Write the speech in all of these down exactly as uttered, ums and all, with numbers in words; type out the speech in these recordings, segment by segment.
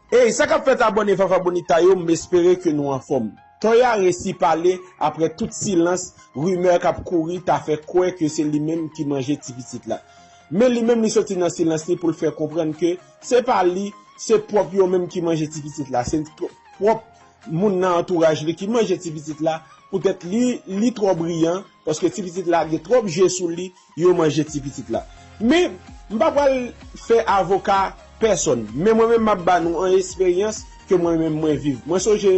Ey, sa k ap fèt abòne Fafa Bonita yo, m espere ke nou anfòm. Toya resi pale apre tout silans, rimè k ap kouri ta fè kwè ke se li menm ki manje ti pitit la. Men li menm li soti nan silans li pou l fè konprann ke se pa li, se pwòp yo menm ki manje ti pitit la, se pwòp moun nan antouraj li ki manje ti pitit la, poutèt li, li twò briyan, paske ti pitit la gen twòp je sou li, yo manje ti pitit la. Men, m pa pral fè avoka pèsonn, men mwen menm m ap ba nou an esperyans ke mwen menm mwen viv. Mwen sonje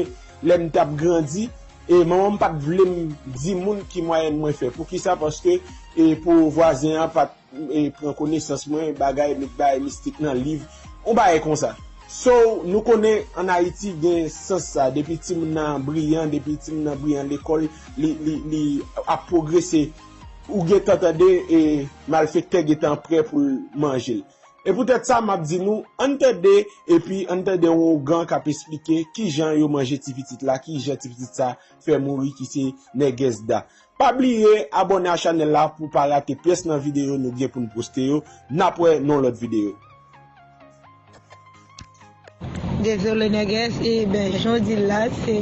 lè m t ap grandi, e manman m pa t vle m di moun ki mwayèn mwen fè. Poukisa? Paske e pou vwazen an pa t e, pran konesans mwen, bagay, met bagay mistik nan liv, yon bagay konsa. So, nou konnen ann Ayiti gen sans sa, depi timoun nan briyan, depi timoun nan briyan lekòl, li, li, li ap pwogrese. Ou gentan tande e, malfektè gentan prè pou l manje l. E poutèt sa, m ap di nou, ann tande, epi ann tande yon ougan k ap esplike kijan yo manje ti pitit la, kijan ti pitit sa fè mouri, ki se Nègès Da. Pa bliye abòne a chanèl la pou w pa rate pyès nan videyo nou gen pou n poste yo. N ap wè nan yon lòt videyo. Dezole Nègès, e ben, jan w di l la, se,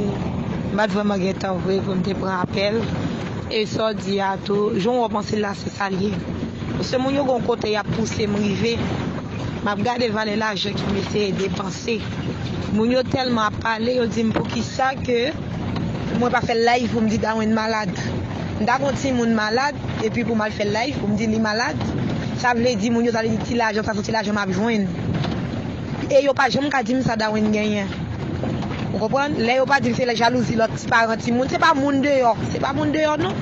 m pa t vrèman gen tan vre pou m te pran apèl. E sa w di a tou, jan w wè w panse l la, se sa l ye. Paske moun yo gen yon kote y ap pouse m rive. M ap gade valè lajan ke m eseye depanse. Moun yo tèlman ap pale, yo di m poukisa ke mwen pa fè live pou m di Darwin malad. M ta gen yon timoun malad, epi pou m al fè live pou m di li malad. Sa vle di moun yo ta vle di ti lajan sa se yon ti lajan m ap jwenn. E yo pa janm ka di m sa Darwin genyen. Ou konprann? Lè yo pa di m se jalouzi lòt ti paran timoun, se pa moun deyò. Se pa moun deyò non.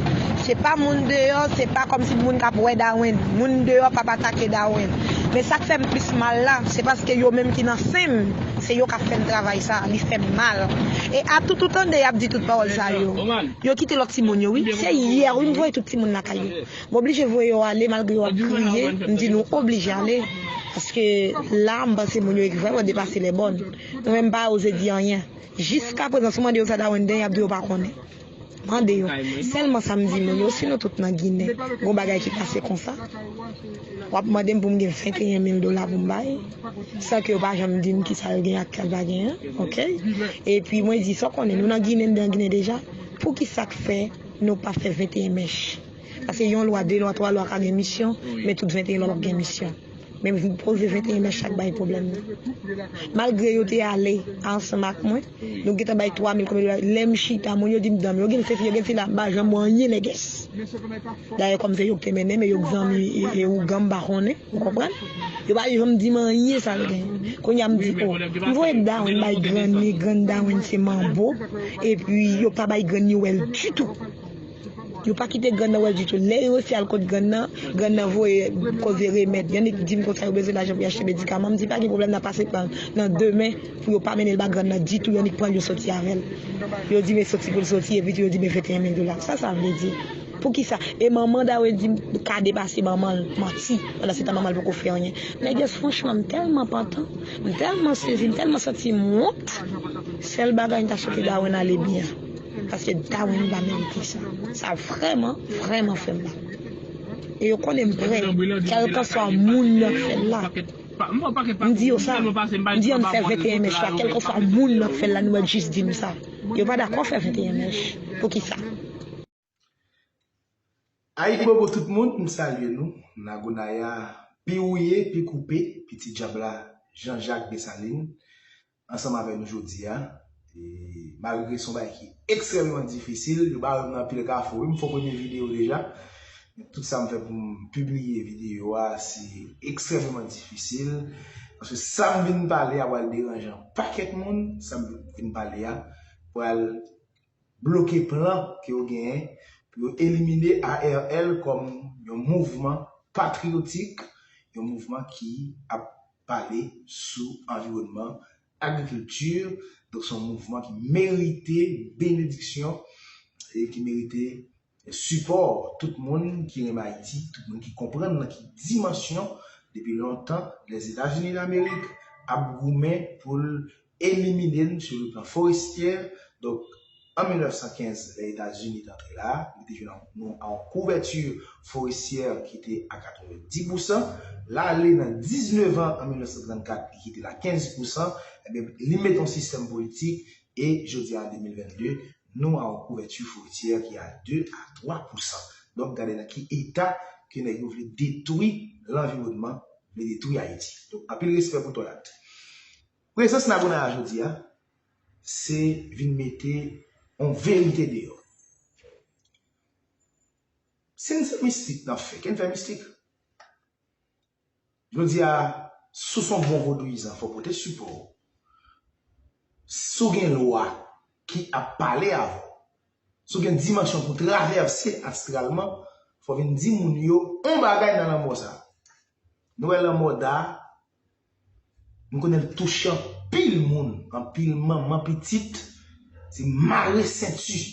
Se pa moun deyò, se pa kòmsi moun k ap wè Darwin. Moun deyò p ap atake Darwin. Men sa k fè m plis mal la, se paske yo menm ki nan sen m, se yo k ap fè m travay sa, li fè m mal. E a tout ou tande y ap di tout pawòl sa yo. Yo kite lòt timoun yo wi. Se yè wi m voye tout timoun lakay yo. M oblije voye yo ale malgre yo ap kriye. M di nou oblije ale. Paske la, m panse moun yo vrèman depase lè bòn. Mwen menm m pa oze di anyen. Jiskaprezan, si w mande yo sa Darwin gen, y ap di yo pa konnen. Mande yo. Sèlman sa m di moun yo, si nou tout nan Ginen, gon bagay ki pase konsa, w ap mande m pou m gen venteyen mil dola pou m bay, san ke yo pa janm di m kisa yo gen ak sa yo pa genyen, oke? Epi mwen di, sa w konnen, nou nan Ginen, m te nan Ginen deja, poukisa k fè nou pa fè venteyen mèch? Paske yon lwa, de lwa, twa lwa ka gen misyon, men tout venteyen lwa p ap gen misyon. Men m poze venteyen mèch sa k bay pwoblèm nan. Malgre yo te ale ansanm ak mwen, nou gentan bay twa mil konbyen dola. Lè m chita, moun yo di m dan m yo gen se fi, yo gen fi la, m pa janm wè anyen Nègès. Dayè kòm se yo k te mennen, men yo k zanmi e, e ougan m pa konnen, ou konprann? Yo pa janm di m anyen sa l gen. Kounye a m di, o, m voye Darwin bay grann li, grann Darwin se manbo, epi yo pa bay grann li wè l ditou. Yo pa kite grann nan wè l ditou. Lè yo resi al kot grann nan, grann nan voye koze remèd. Yonn di m konsa yo bezwen lajan pou y achte medikaman. M di pa gen pwoblèm, n a pase nan demen pou yo pa mennen l ba grann nan ditou. Yonn pran l yo soti avè l. Yo di men soti pou l soti, epi tou yo di men venteyen mil dola. Sa sa vle di? Poukisa? E manman Darwin di m ka depase manman l, manti. Pandan se tan manman l poko fè anyen. Nègès franchman m tèlman pantan, m tèlman sezi, m tèlman santi m wont. Sèl bagay m ta swete Darwin ale byen. Paske Darwin pa merite sa. Sa vrèman, vrèman fè m mal. E yo konnen m prè, kèlkanswa moun nan k fè l la. M di yo sa, m di ann fè venteyen mèch la, kèlkanswa moun nan k fè l la, nou mèt jis di m sa. Yo pa dakò fè venteyen mèch. Poukisa? Ayibobo tout moun, m salye nou. Nagonaya, pi wouye, pi koupe, pitit djab la, Jean Jacques Dessalines. Ansanm avè nou jodi a. E malgre se yon bagay ki ekstrèmeman difisil, yo ba yo nan anpil kafou wi, m fè premye videyo deja. Men tout sa m fè pou m pibliye videyo a, se ekstrèmeman difisil. Paske sa m vin pale a pral deranje yon pakèt moun, sa m vin pale a pral bloke plan ke yo genyen pou yo elimine A R L kòm yon mouvman patriyotik, yon mouvman ki ap pale sou anviwònman, agrikilti. Donk, se yon mouvman ki merite benediksyon e ki merite sipò tout moun ki renmen Ayiti, tout moun ki konprann nan ki dimansyon, depi lontan, Lèzetazini Damerik ap goumen pou l elimine n sou le plan forestyè. Donk, an mil nèf san kenz, lè Etazini te antre la, li te jwenn nou a yon kouvèti forestyè ki te a katrevenndis pousan. L ale nan diznèf an, an mil nèf san trannkat, li kite l a kenz pousan. Ebyen, li mete yon sistèm politik e jodi a, de mil vennde, nou a yon kouvèti fwontyè ki a de a twa pousan. Donk, gade nan ki eta ke nèg yo vle detwi lanviwònman, vle detwi Ayiti. Donk, anpil respè pou Toya. Prezans Nagonaya jodi a, se vin mete yon verite deyò. Si n se mistik n ap fè, ke n fè mistik. Jodi a, si w se yon bon vodouyizan, fò w pote sipò w. Si w gen lwa ki ap pale avè w, si w gen dimansyon pou travèse astralman, fò w vin di moun yo yon bagay nan lanmò sa a. Nou wè lanmò Da, m konnen l touche anpil moun, anpil manman pitit, se mare senti.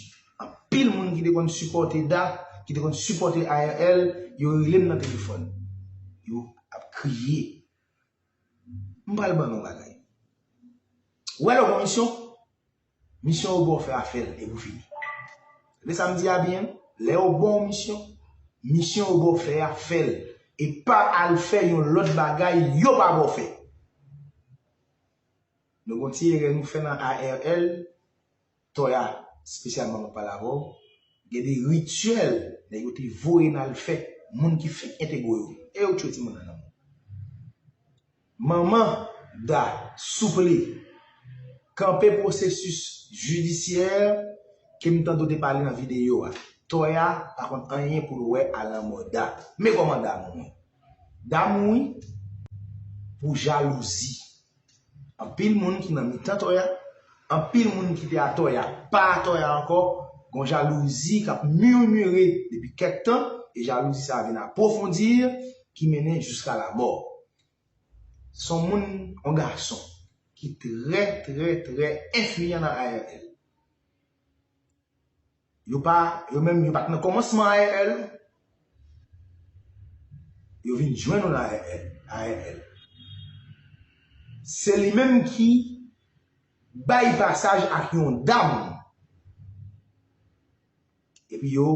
Anpil moun ki te konn sipòte Da, ki te konn sipòte A R L, yo rele m nan telefòn. Yo ap kriye. M pral ban nou yon bagay. Ou wè lè w gon misyon, misyon yo ba w fè a, fè l, epi w fini. Tande sa m di a byen, lè yo ba w misyon, misyon yo ba w fè a, fè l. E pa al fè yon lòt bagay yo pa ba w fè. Nou gon ti erè nou fè nan A R L, Toya, espesyalman mwen pale avè w, gen de rityèl nèg yo te voye n al fè, moun ki fenk entegre yo, e yo tchwe timoun nan nan men w. Manman Da, souple, kanpe pwosesis jidisyè ke m tande w te pale nan videyo a. Toya pa konn anyen pou l wè a lanmò Da. Men kòman Da mouri. Da mouri pou jalouzi. Anpil moun ki nan mitan Toya, anpil moun ki te a Toya, pa a Toya ankò, gon jalouzi k ap mimire depi kèk tan, e jalouzi sa a vin apwofondi, ki mennen jiska lamò. Se yon moun, yon gason, ki trè, trè, trè enfliyan nan A R L. Yo pa, yo menm, yo pa t nan kòmansman A R L. Yo vin jwenn nou nan A R L. A R L. Se li menm ki bay pasaj ak yon dam. Epi yo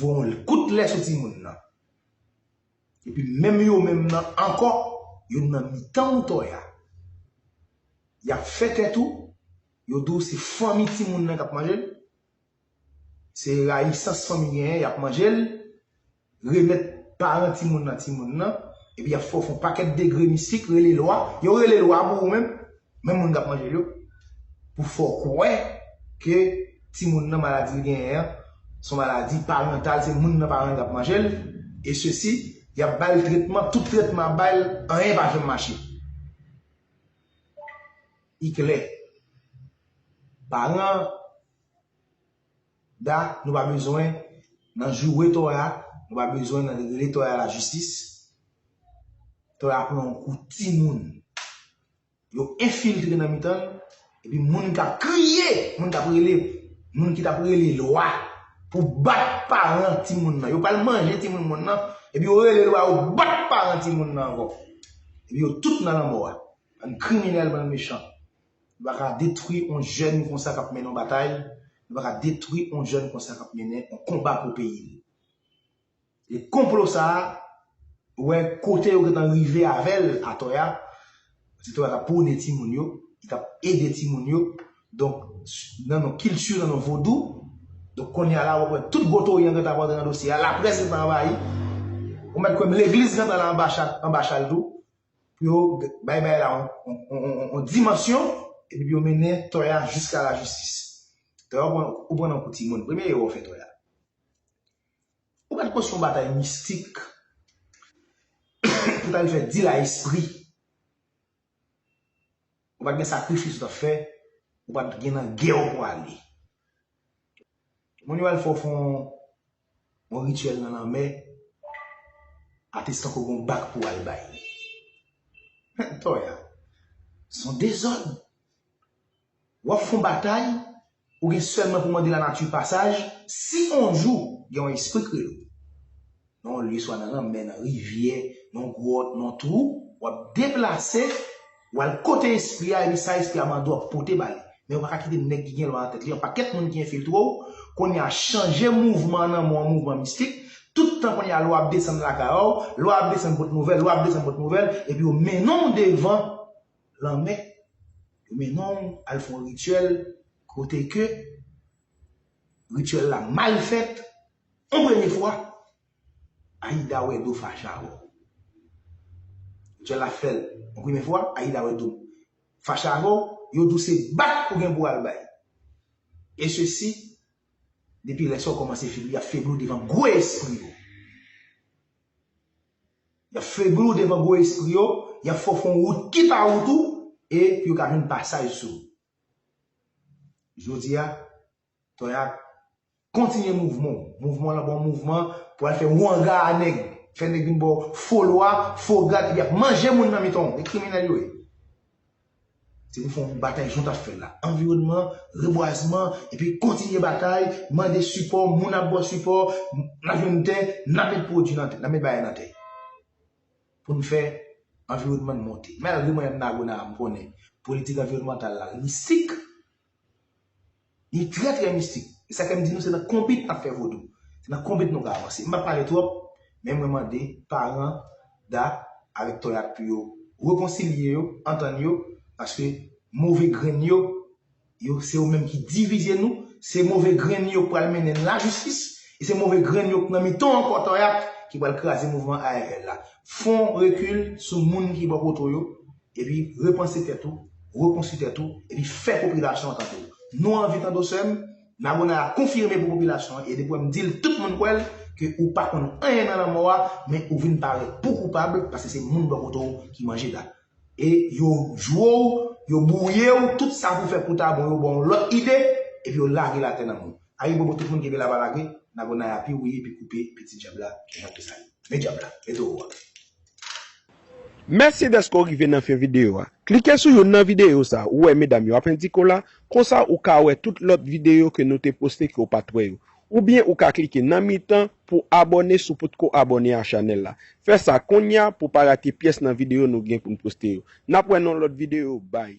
voye yon kout lè sou timoun nan. Epi menm yo menm nan ankò, yo nan mitan w Toya. Y ap fè tèt ou, yo di w se fanmi timoun nan k ap manje l. Se rayisans fanmi genyen, y ap manje l, remèt paran timoun nan timoun nan, epi y ap fè w fè yon pakèt degre mistik, rele lwa, yo rele lwa pou ou menm, menm moun k ap manje l yo, pou fè w kwè ke timoun nan maladi l genyen an, se yon maladi parantal, se moun nan paran l k ap manje l, e sesi, y ap ba l tretman, tout tretman y ap ba l, anyen pa janm mache. I klè. Paran Da, nou pa bezwen nan joure Toya, nou pa bezwen nan rele Toya lajistis. Toya pran yon kou timoun. Yo enfiltre nan mitan l, epi moun k ap kriye, moun k ap rele, moun ki t ap rele lwa pou bat paran timoun nan. Yo pral manje timoun moun nan, epi yo rele lwa, yo bat paran timoun nan ankò. Epi yo tout nan lanmò a. Bann kriminèl, bann mechan. Nou pa ka detwi yon jèn konsa k ap mennen yon batay. Nou pa ka detwi yon jèn konsa k ap mennen yon konba pou peyi l. E konplo sa a, ou wè kote yo gentan rive avè l a Toya, se Toya t ap pwone timoun yo, li t ap ede timoun yo. Donk, nan yon kilti, nan yon vodou, donk kounye a la, w ap wè tout gwo tori an gentan ap rantre nan dosye a, laprès gentan anvayi. Ou mèt kwè m, legliz gentan la anba chal, anba chal tou. Pou yo bay bagay la yon, yon, yon, yon, yon dimansyon, epi pou yo mennen Toya jiska lajistis. Toya, ou pran, ou pran nan kou timoun. Premye erè w fè Toya. Ou pa t konsi yon batay mistik pou t al fè dil a espri. Ou pa t gen sakrifis ou t ap fè, ou pa t gen nan gè w pou ale. Moun yo al fè w fè yon, yon rityèl nan lanmè, atestan ke w gen yon bak pou w al bay. Toya, se yon dezòd. W ap fè yon batay, ou gen sèlman pou mande lanati pasaj, si yon jou gen yon espri k rele w. Nan yon lye, swa nan lanmè, nan rivyè, nan gwòt, nan twou, w ap deplase, w al kote espri a, epi sa espri a mande w ap pote ba li. Men ou pa ka kite nèg ki gen lwa nan tèt li, yon pakèt moun ki enfiltre w, kounye a chanje mouvman an nan yon mouvman mistik, tout tan kounye a lwa ap desann lakay ou, lwa ap desann pot nouvèl, lwa ap desann pot nouvèl, epi yo mennen w devan lanmè. Yo mennen w al fè yon rityèl kote ke rityèl la mal fèt, yon premye fwa, Ayida wè do fache avè w. Rityèl la fè l yon premye fwa, Ayida wè do fache avè w, yo di w se bak ou gen pou al bay. E sesi, depi lè sa w kòmanse febli, y ap febli w devan gwo espri yo. Y ap febli w devan gwo espri yo, y ap fè w fè yon wout ki pa wout ou, e pou yo ka jwenn pasaj sou ou. Jodi a, Toya kontinye mouvman w. Mouvman w lan pa yon mouvman pou al fè wanga a nèg, fè nèg vin ba w fo lwa, fo grad, epi y ap manje moun nan mitan w. E kriminèl yo ye. Se pou fè yon batay jan w t ap fè l la. Anviwònman, rebwazman, epi kontinye batay, mande sipò, moun ap ba w sipò, n ap jwenn tè, n ap met pwodui nan tè, n ap met bagay nan tè. Pou n fè anviwònman n monte. Malgre mwen menm Nago Naya, m konnen politik anviwònmantal la mistik. Li trè, trè mistik. E sa fè m di nou, se nan konbit n ap fè vodou. Se nan konbit nou ka avanse. M p ap pale twòp, men mwen mande paran Da avèk Toya pou yo rekonsilye yo, antann yo, paske move grenn yo, yo, se yo menm ki divize nou, se move grenn yo k pral mennen n lajistis, e se move grenn yo k nan mitan w ankò, Toya, ki pral kraze mouvman A R L la. Fè yon rekil sou moun ki bò kote w yo, epi repanse tèt ou, rekonstwi tèt ou, epi fè popilasyon an tande w. Nou anvi tande w, sè m. Nago Naya konfime pou popilasyon an, e depi w wè m di l, tout moun kwè l, ke ou pa konn anyen nan lanmò a, men ou vin parèt pou koupab, paske se moun bò kote w ki manje la. E yo jwe w, yo bwouye w, tout sa pou fè pou ta bon, yo ba w yon lòt ide, epi yo lage l atè nan men w. Ayibobo tout moun kenbe la pa lage, Nago Naya pi wouye, pi koupe, pitit dyab la, jan ke sa ye. Men dyab la, mete w a. Mèsi dèske w rive nan fen videyo a. Klike sou youn nan videyo sa ou wè medam yo ap endike w la, konsa ou ka wè tout lòt videyo ke nou te poste ke w pa t wè yo. Oubyen ou ka klike nan mitan pou abòne si w potko abòne a chanèl la. Fè sa kounye a pou w pa rate pyès nan videyo nou gen pou n poste yo. N ap wè nan yon lòt videyo, bay.